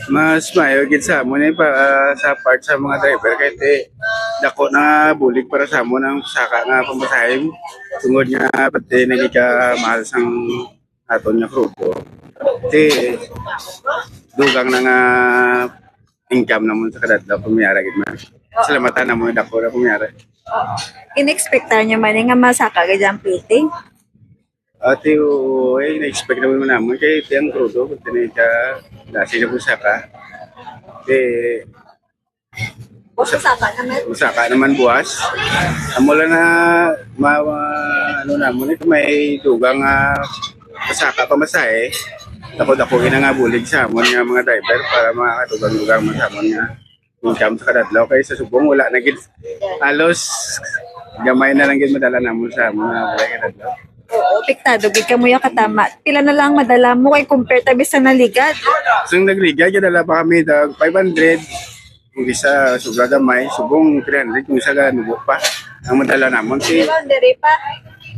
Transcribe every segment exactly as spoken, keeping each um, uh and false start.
Mas maayo gid sa amon, eh, pa, ah, sa part sa mga driver kay ti dako na nga bulig para sa amon ang saka nga pamasahe tungod nga pati nagkamahal sang aton nga krudo. Ti dugang na nga income namon sa kada adlaw kung may ara gid man. Salamatan namon dako na kung may ara. Inexpectar nyo man eh nga masaka gid ang plating? Ati, oo, eh, na-expect naman mo naman kay ti ang krudo, kung tinay ka, dasi na po saka. Eh, Basta saka naman. Masaka naman buwas. Amo lang na, ma, ma, ano naman, ito may dugang nga masaka pamasahe. Dako-dako gina nga bulig sa amon nga mga driver para makatugang-dugang man sa amon nga income sa kada adlaw. Kay sa subong, wala na gid. Halos gamay na lang gid madala namon sa amon nga balay kada adlaw. Oo, apektado gid kamo ya katama. Pila na lang madala mo kay compare tabi sa naligad? So, yung nagligad, kadala pa kami tag five hundred. Kung isa, sobra gamay, subong three hundred, kung isa, ganubo pa. Ang madala namon, si Boundary pa.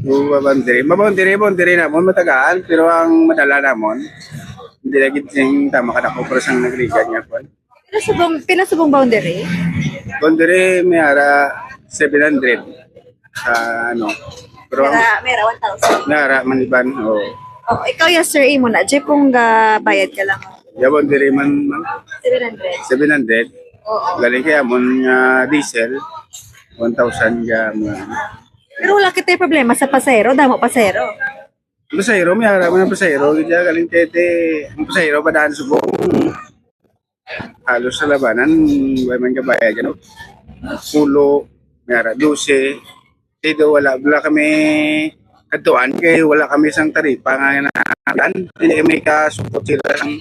Uwa Boundary. Maboundary, boundary namon, matagaan, pero ang madala namon, hindi lagi sing tama kadako, pero sang nagligad nga po. Pila subong, pila subong boundary? Boundary, may ara seven hundred. Sa ano, pero ang Mera, mera one thousand. may ara man iban, oh. Oh, ikaw ya sir, imo na jeep kung gabayad ka lang. Ya boundary man, ma'am. Seven hundred. Seven hundred. Oo. Galing kay amon nga diesel, one thousand ya mo. Pero wala kita problema sa pasahero, damo pasahero. Pasahero, may ara man ang pasahero. Kaya galing kay te, ang pasahero pa daan subong. Halos sa labanan, wala man kabayad, ano? Pulo, may ara dose. Dito wala, wala kami katuan kay wala kami sang taripa nga na hindi may kasupot sila sang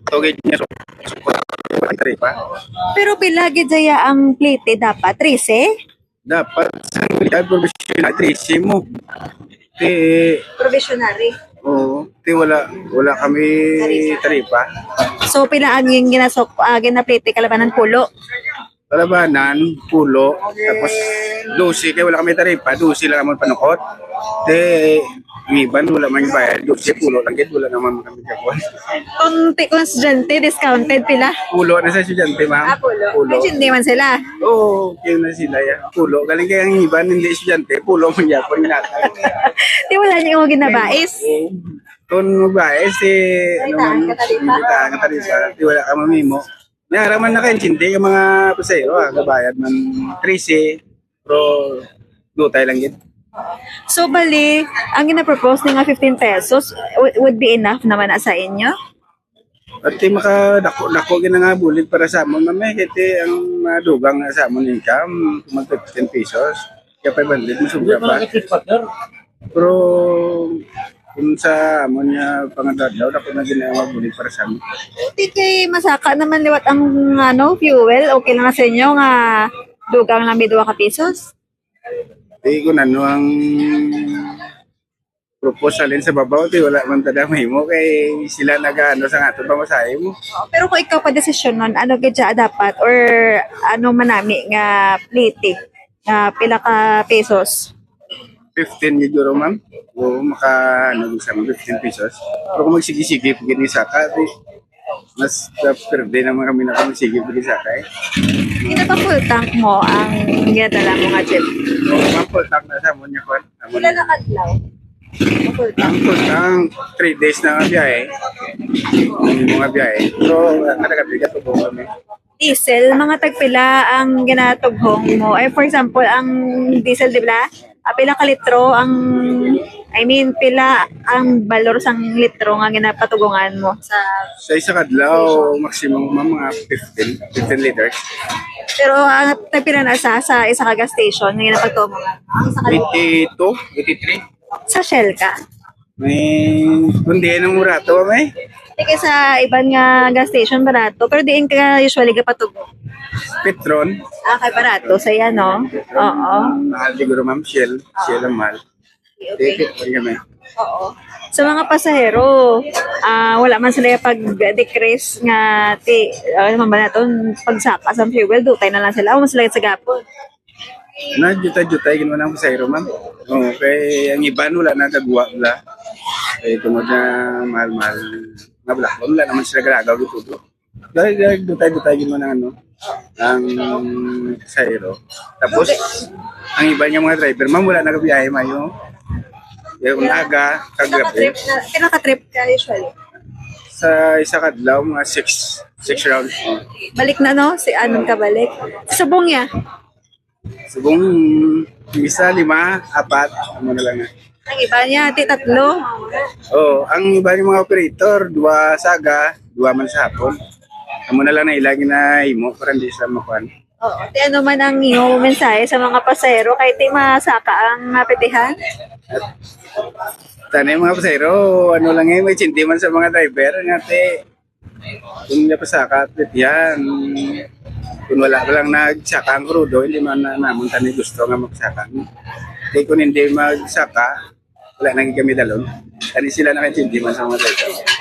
tugid niya supot ang taripa. Pero pila gid jaya ang plete dapat? Trese? Dapat sa mga professional, trese mo. Ti, Probationary. Oo, ti wala, wala kami taripa. So pila ang yung ginasok, ah, ginaplete kalabanan pulo? Kalabanan, pulo, tapos dose kay wala kami taripa, dose lang naman panukot. Ti, ang iban wala man bayad, dose pulo lang gid, wala naman kami kakuan. Kung ti kung estudyante, discounted pila? Pulo na sa estudyante, ma'am. Ah, pulo. Pulo. Ay, hindi man sila. Oo, okay na sila ya. Pulo, galing kay ang iban hindi estudyante, pulo man yapon nga. Di wala niyo ginabais. Kung magbais, eh, ano man, Katalita. Katalita, Katalita, di wala ka mamimo. May ara man nakaintindi ang mga pasahero, ah, kabayad man trese, pero dutay lang gid. So bali, ang gina-propose ni nga fifteen pesos w- would be enough naman na sa inyo? At kay makadako-dako gid na nga bulig para sa amon, ma'am, eh, kay ti ang madugang na sa amon income, mag fifteen pesos, kaya five hundred, masubra pa. Pero kung sa amon nga pangadlaw, dako na gid na nga bulig para sa amon. Di kay masaka naman liwat ang ano, fuel. Okay lang na sa inyo nga dugang lang may dua ka pesos? Di kung ano ang proposal din sa babaw, di wala man tada mahimo kay sila nagaano sa ato pamasahe mo. Pero kung ikaw pa desisyon nun, ano gid siya dapat or ano manami nga plete nga pila ka pesos? Fifteen gid guro, ma'am. O maka, ano, sa mga fifteen pesos. Pero kung magsige-sige, pag gini saka, di, mas uh, perde naman kami na kung magsige, pag saka eh. Pila ka full tank mo ang ginadala mo nga jeep? Mga full tank na sa amon niya, kwan. Amon Pila niya. Na kadlaw? Full tank. Ang full tank, three days na nga biyahe. Ang mga biyahe. So, ang nagagabi ka po kami. Diesel, mga tagpila ang ginatughong mo? Ay, for example, ang diesel, di ba? Ah, pila ka litro ang, I mean, pila ang balor sang litro nga ginapatugongan mo sa... Sa isa kadlaw, maximum, ma'am, mga fifteen, fifteen liters. Pero ang tagpila na sa, sa isa ka gas station nga ginapatugongan mo? Ang isa ka litro? Eighty-two, eighty-three. Sa Shell ka? May, kung di nang murato, may. Sige, sa iban nga gas station, barato. Pero diin ka usually gapatugo? Petron. Ah, kay barato. Sa yan, no? Oo. Mahal siguro, ma'am, Shell. Shell ang mahal. Okay. Ticket pa kami. Oo. Sa mga pasahero, ah, wala man sila pag-decrease nga ti, ah, ano man ba naton, pagsaka sa fuel, dutay na lang sila. O, mas lagi sa gapon. Na, jutay-jutay, ginawa ng pasahero, ma'am. Oo, kay ang iban, wala na, gagwa, wala. Kay tungod na mahal-mahal. Nga wala, wala naman sila galagaw, gitudo. Dahil, dahil dutay-dutay gyud man ang ano, ang pasahero. Tapos, ang iba niya mga driver, ma'am, wala nagabiyahe mayo. Yung aga, kagabi. Pinaka-trip na, pinaka-trip ka usually? Sa isa ka adlaw, mga six, six rounds. Balik na, no? Si anong kabalik? Subong niya? Subong, isa, lima, apat, amo na lang na. Ang iba niya, ti tatlo. Oh, ang iba yung mga operator, dua sa aga, dua man sa hapon. Amo na lang na ila ginahimo para hindi sa makuan. Oo. Ti ano man ang iyong mensahe sa mga pasahero kay ti masaka ang mapitihan? Tani mga pasahero, ano lang eh, may chindi man sa mga driver nga te, kung napasaka, yan, kung wala pa lang nagsaka ang krudo, hindi man na naman tani gusto nga magsaka. Kaya kung hindi magsaka, wala na kami dalon. Tani sila nakachindi man sa mga driver.